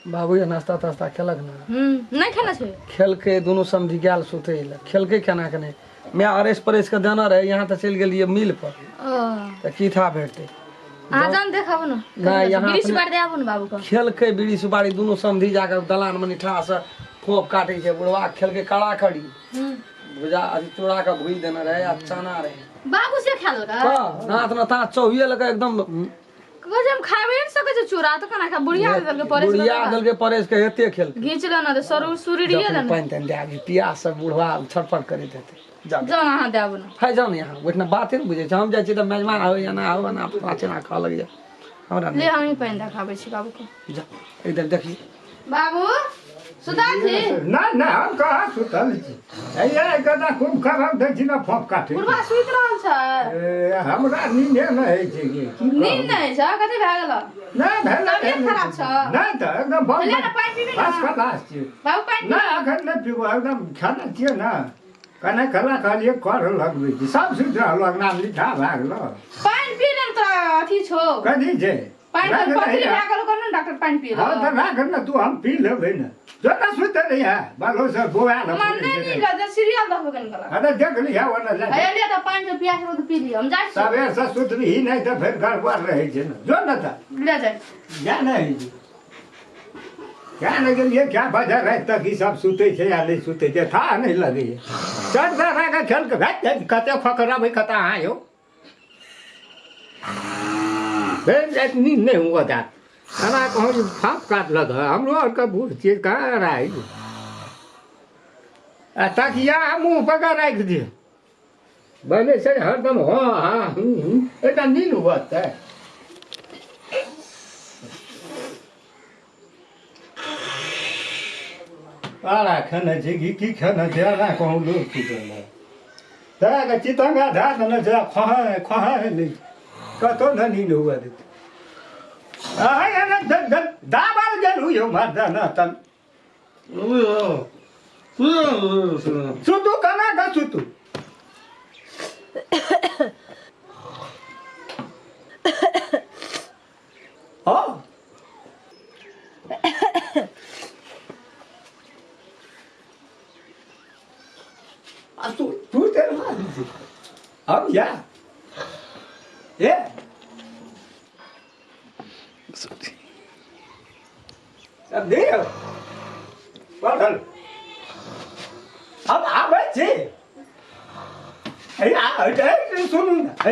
बाबू ये नाश्ता तास्ता खेलक ना? नहि खेने छै। खेलकै, दुनू समझी गेल सुतै लए। खेलकै केना के नहि, माय अरेस परेस के देना रहै, यहाँ तऽ चलि गेलियै मिल पर। ओ। तऽ की था भेटतै? अहाँ जान देखाबू ने। नहि, यहाँ बीड़ी सुपारी देबू ने बाबू के। खेलकै बीड़ी सुपारी, दुनू समधी जाके दलान में निठा से फोप काटै छै। बुढ़वा खेलकै कड़ा कड़ी भुजा अथी चूड़ा के भुजि देने रहै आ चना रहै। बाबू से खा लेलकै? तऽ नाथ न ताथ चौहिए लके एकदम। कहै छै हम खाबे नहि सकै छै चूड़ा, तऽ केना खा? बुढ़िया देलकै परेश। बुढ़िया देलकै परेश के, एते खेलकै। घीच लेना तऽ सरू सुरीरिये जखन देना। पानि तानि दए दियौ, पियास से बुढ़वा छटपट करैत हेतै। जा। जाउ ने, अहाँ देबू ने। है, जाउ ने यहाँ ओहिठिना, बाते ने बुझै छै। हम जाइ छी तऽ मेजबान आबै, एना आउ एना फलाँ कहऽ लगैए हमरा। ले। नहि। हमही पानि देखाबै छी बाबूके। जा, एकदम देखिए। बाबू, सुतल छी? नहि नहि, हम कहाँ सुतल छी? हैया गदा खूब खराब दै छी ने फोप काटे। बुढ़वा सुति रहल छै। ए, हमरा नींदे नहि होइ छै गे, की कहू? नींद नहि छै? कथी भए गेल? नहि भेलै। तबियत खराब छौ? नहि तऽ एकदम बहुत ले ने, पानि पीबी ने। फर्स्ट क्लास छियै। बाबू, पानि पी। नहि, एखन नहि पीबो। एकदम खाना छियै ने, कने खेला कहलियै कर लगबै छी। सब सुति रहलो, अंगनामे लिखा भए गेलो। पानि पी ले ने, तोरा अथी छौ। कथी छै? पानि राख तऽ पथरी ने। भए गेल ओकर ने, डॉक्टर पानि पी। हँ तऽ राख ने तू, हम पी लेबै ने। जो ने, सुति रही है बालो से बौआ ने। हमरा नहि नींद लगै, सीरियल देखबै कनि काल। अरे देख लिहा ओने जा। हे ले तऽ पानि से प्यास रहौ तऽ पी लिअ, हम जाइ छी। सबेर से सुतबही नहि तऽ फेर गड़बड़ रहै छै ने। जो ने तऽ। ले जाइ छी। जा नहि क्या नहि गेलियै, क्या बजे राति तक ई सब सुतै छै या नहि सुतै छै, थाह नहि लगैए। चढ़ चढ़ा कऽ खेल कऽ भागि कते फकराबै कतऽ अहाँ यौ। फेर राति नींद नहि हुअ देत। केना कहूँ जे फाँप काटलक हँ। हमरो आरके बूढ़ छियै, कहाँ रहै आ तकिया मुँह पर कऽ राखि दियौ। बने छै हरदम हँ हँ हूँ हूँ, एकटा नींद हुअ तऽ आरा खेने छै कि की खेने छै? आरा कहूँ लोक की केने तोरा चितंगा धए देने छै। खहै खहै नहि कतहु ने नींद हुए देतै। दाबल गेलहुँ यौ मर्दाना तन। सुतू, केना कऽ सुतू? हाँ, आ तू तू तेरे मार दीजिए हम या ए सब दियो पढ़ल। हम आबै छी। ए सुनू ने, ए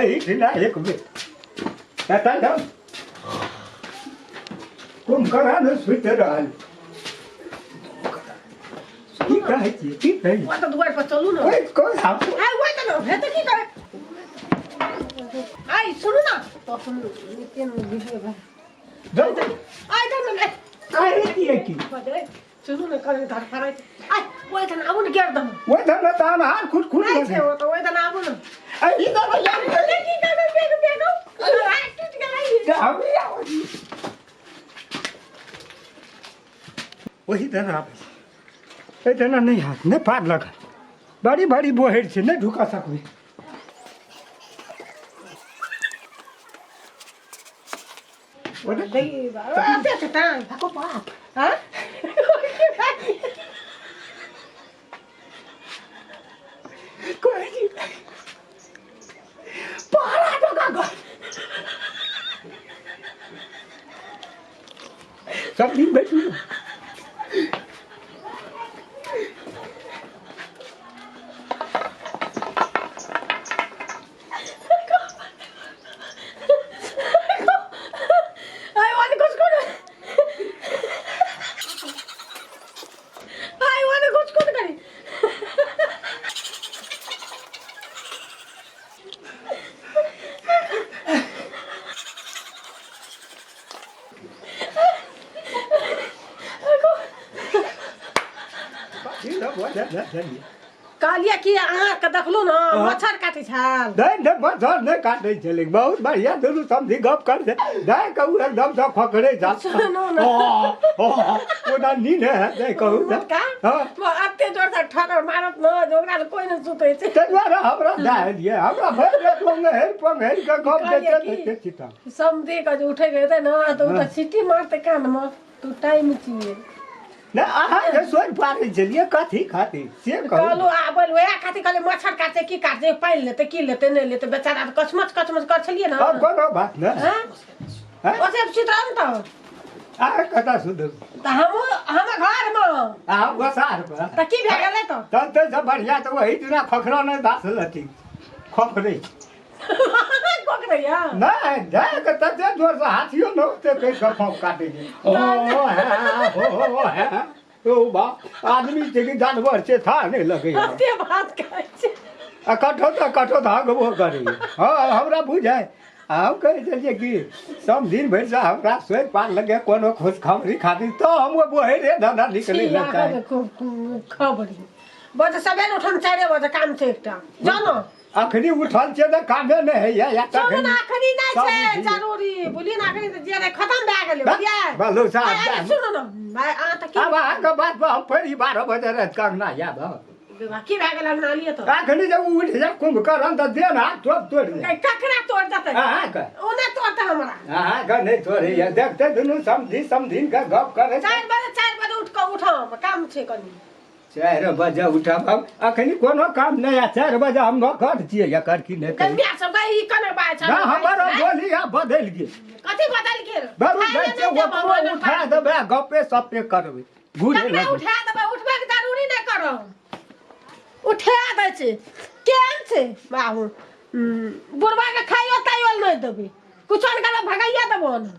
एक मिनट एतऽ जाउ। कुम्भकर्ण सुति रहल। की कहै छियै, की कहै? ओ तऽ दुआरि पर चलू ने। कोइ कोइ हम आइ ओहि तऽ ने हेतै, की करे? आइ सुनू ने तऽ सुनू नित्य वीडियो भाइ। जाउ। आइ तऽ ने कहै छियै की? बजै सुनू ने, कनि धड़फड़ाइ आइ ओहि दिन आबू ने, गेट दम। ओहि दिन तऽ हम हार खुट खुट। नहि छै ओ तऽ, ओहि दिन आबू ने। ई तऽ की करबै? बेग बेग टूटि गेलै। हम ओही दिन आबै एहि दिना नहि हाथ नहि पार लगल। बड़ी बड़ी बोहरि छै, नहि ढुका सकबै। सब दिन बैठू। I want to go school. I want to go school. करी। कहलियै कि अहाँके देखलहुँ ने मच्छर काटै छल। नहि नहि, मच्छर नहि काटै छलै, बहुत बढ़िया दुनू समझी गप कर दे कहू, एकदम से खखरे जा सुनू ने। ओना नींद है नहि कहू तऽ। मोटका हँ। एते जोर से ठकर मारत न जे ओकरा कोई नहि सुतै छै। ताहि दुआरे हमरा दए दियै, हमरा भरि राति पङ्घरि पङ्घरि कऽ गप कहलियै दैते की? दैते छिता समधी के जे उठै के हेतै ने तऽ ओ तऽ सीटी मारतै कानमे, तू टाइम छियै। नहि, अहाँ जे सोचि पारै छलियै कथी खातिर से कहू। कहलहुँ आबल वएह खातिर कहलियै मच्छर काटतै की काटतै, पानि लेतै की लेतै, नहि लेतै बेचारा, तऽ कछमछ कछमछ कर छलियै ने। आब कोनो बात नहि। हँ? हँ? ओते सुति रहू ने तऽ। अहाँ कतऽ सुतब? तऽ हमहूँ हमर घरमे। अहाँ गोसार पर। तऽ की भए गेलै तऽ? तहन तऽ सब बढ़िआँ, तऽ ओहि दिना खखरा नहि दास लती खखरै कोकरैया नहि जाय के तते जोर से हाथियो न ओते कहि कऽ फौक काटै छै। ओ हे हो हे ओ बा, आदमी छै कि जानवर छै, था नहि लगैया। कते बात कहै छै। आ कठो तऽ कठो धागबो करैया। हँ, हमरा बुझाय आ हम कहै छलियै कि सब दिन भरि से हमरा सोचि पार लगे कोनो खुशखबरी खातिर, तऽ हम ओ बोहरे धंधा निकलै लए चाहै। खबरी बजे सबेर उठम, 4 बजे, काम छै एकटा जानो। अखनी उठल छियै तऽ कामे नहि होइया या चलू तखन ने, अखनी नहि सब छै उठियै। जरूरी बुझलियै ने, अखनी तऽ जे रहै खतम भए गेलै, बुझलियै? बालू साहब, आइ, आइ, सुनू ने भाइ, अहाँ तऽ की आब अहाँके बात पर हम फेर ई 12 बजे राति कऽ अंगना आयब हम। की भए गेल अंगना लिए तऽ? अखनी जब उठि जाय कुंभकर्ण तऽ देह हाथ तोड़ तोड़ि दे। ककरा तोड़ देतै? अहाँके। ओ नहि तोड़तै हमरा। अहाँके नहि तोड़ैया, देखते दुनू समधी समधिन के गप करै। 4 बजे, 4 बजे उठ कऽ उठम, काम छै कनी। 4 बजे उठब हम? अखनी कोनो काम नहि आ 4 बजे हम नौकर छियै एकर की नहि कही? कन्या सब गई, ई कने बात छै? ना, हमर बोली आ बदलि गेल। कथी बदलि गेल? बरू खाय जाइ लए छियै नहि देब ओकरो भगवान। उठा देबै, गपे सपे करबै, घुरे ककरा लगबै। उठा देबै? उठबैके जरूरी नहि करब, उठा दै छै। केहन छै बाबू? बुढ़बा के खाइयो ताइयो नहि देबै, कुछो नहि करबै, भगाइया देबो ने।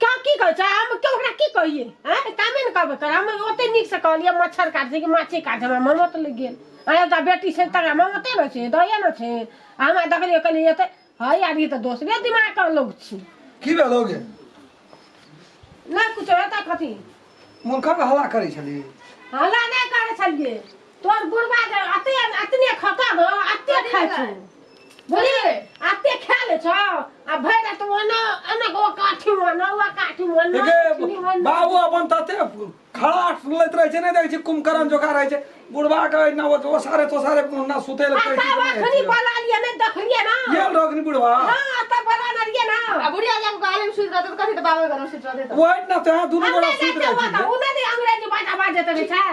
क्यों की कहै छै? हम क्यों ओकरा की कहियै? आँय, कामे ने कहबै कर। हम ओते नीकसँ कहलियै मच्छर काटै छै कि माछी काटै छै, हमरा ममत लागि गेल। आ एकटा बेटी छै तकरा ममते ने छै, दया ने छै। आ हमरा देखलियै, कहलियै एते है यार, ई तऽ दोसरे दिमागके लोक छी। की भेल गे? नहि कुछो, एतऽ कथी मुर्खा के हल्ला करै छली? हल्ला नहि करै छलियै। तोर बुढ़बा जे अते अतने खाता न, अते खाइ छौ, बुझलियै? अते खा लै छौ आ भरि राति ओना एना ओ काठी ओना ओ काठी ओना। एके बाबू अपन तते खड़ा लैत रहै छै, नहि देखै छी कुंभकर्ण जोका रहै छै बुढ़बा के, एना ओसारे तोसारे ना सुतै लए आ कहै छै तब तऽ नहि अखनी हेतै। बोला लियै, नहि देखलियै ना? गेल रहखिन बुढ़बा? हाँ, तब बोला ना रहियै ना। आ बुढ़िया जाके गाले में सुति रहतै तऽ कथी, तऽ बाबे घर में सुति रहतै तऽ वही ना तऽ दुनू हम गोरा नहि सुति जाइ रहथिन। छियै ओतऽ, ओ नहि अंग्रेजी बाजा बाजैत रहै छै।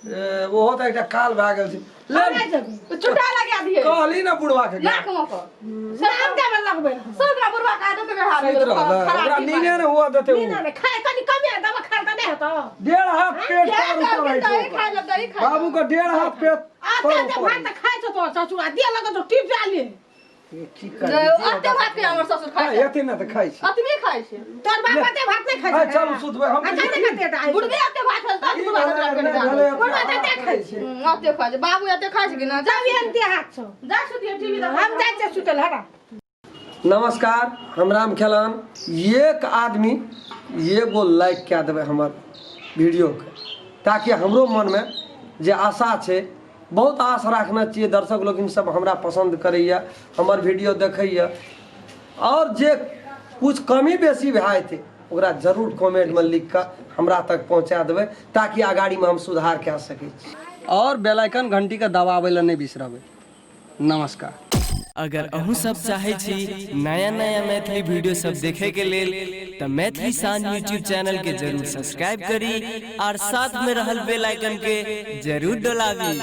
ए, ओहो तऽ एकटा काल भए गेल छै। ले। हम नहि जेबै। चुटा लगा दिए। कहली ना बुढ़वा के। नाक में को नाम देबै लगबै हम। सब एकरा बुढ़वा के आदत व्यवहार सुति रहल ओकरा नीने ने हुआ देते। नीना नहि खाय, कनि कमे दवा खाय तऽ नहि हेतौ? 1.5 हाथ पेट तर ऊपर रहै छै दही खाय ले, दही खाय। बाबू के 1.5 हाथ पेट आते तर आते ऊपर। भात तऽ खाय छौ तोहर ससुर आ दिअ लगत टिप डाली। की करी? अते भात के हमर ससुर खाय छै? एते ने तऽ खाइ छै। अतबे खाय छै। तोहर बाप अते भात नहि खाय आइ छै। चलू सुतबै हम। अच्छा, नहि कते आइ बुढ़बे अते भात खाय छै की तऽ बुढ़बा भेलै, के नहि पेट भेलै, बुढ़बा तऽ एते खाइ छै। अते खाय छै बाबू, अते खाय छै कि ना? जब एहन देह हाथ छौ। जा सुतिए, टीवी देख। हम जाइ छियै सुतल हरा। नमस्कार, हम राम खेलान। एक आदमी एगो लाइक कए देबै हमर वीडियोके, ताकि हमरो मनमे जे आशा छै, बहुत आश राखने छियै, दर्शक लोकिन सब हमरा पसन्द करैए, हमर वीडियो देखैए, आओर जे कुछ कमी बेसी भए जेतै ओकरा जरूर कमेंटमे लिख कऽ हमरा तक पहुँचा देबै, ताकि अगाड़ीमे हम सुधार कए सकै छी। आओर बेल आइकन घंटीके दबाबै लए नहि बिसरबै। नमस्कार। अगर अहूँ सब चाहै छी नया नया मैथिली वीडियो सब देखे के लेल तऽ मैथिली शान यूट्यूब चैनल के जरूर सब्सक्राइब करी और साथ में रहल बेल आइकन के जरूर डोलाबी।